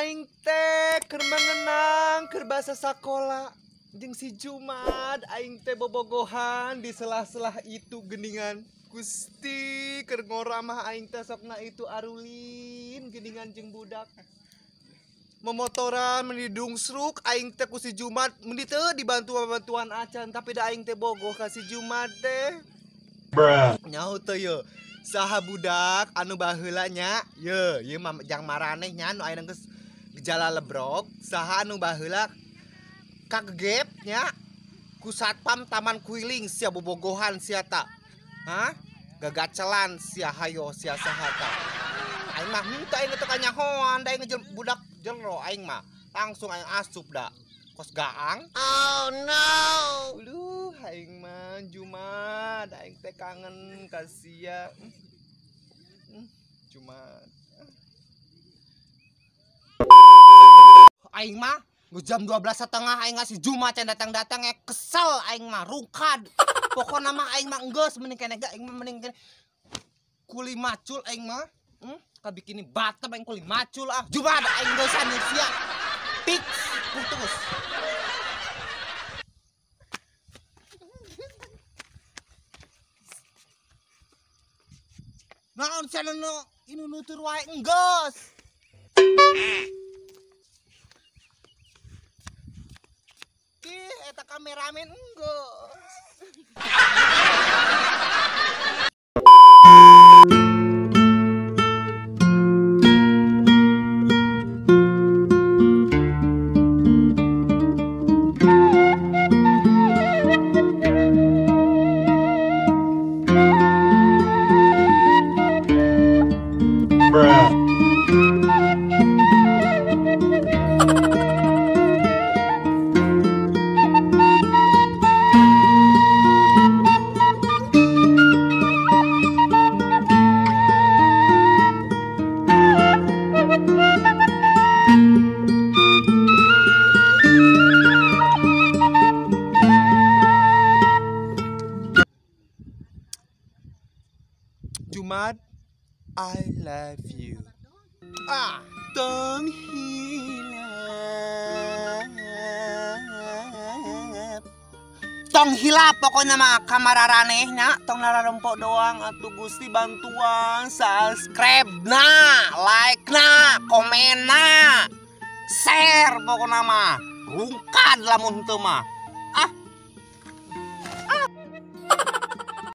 aing teh keur mengenang keur basa sakola jeung si Jumad aing teh bobogohan di selah-selah itu geningan. Gusti keur ngora mah aing teh sokna itu arulin geningan jeung budak. Memotoran meni dungsruk aing teh ku si Jumad meni teu dibantu-bantuan acan tapi da aing teh bogoh ka si Jumad teh. Bruh. Nyaho teu ye. Saha budak anu baheula nya ye ieu mah jang maraneh nya nu ayeuna geus gejala lebrok saha anu baheula kagegep nya ku satpam taman kuiling sia bobogohan sia ta. Hah? Gagacelan sia hayo sia saha ta. Aing mah henteu aing teu kanyahoan da aing budak jero aing mah langsung aing asup da kos gaang. Oh no. Uluh aing mah Jumad aing teh kangen ka sia. Jumad. Aing mah geus jam 12.30 aing ngasih Jumad can datang-datang kesel aing mah rungkad. Pokona mah aing mah enggeus mending keneh ge aing mah mending keneh kuli macul aing mah. Kabikini batem aing kuli macul ah. Jumad aing geusan sia. Fix putus. Naon sia nu inu nutur wae enggeus. Ih, eta kameramen enggeus. Bruh. Jumad, I love you. Ah, tong hilap. Tong hilap pokoknya mah kamararaneh nya, tong nararempok doang atuh Gusti bantuan subscribe na, like na, komen na, share pokoknya mah. Rungkad lamun henteu mah.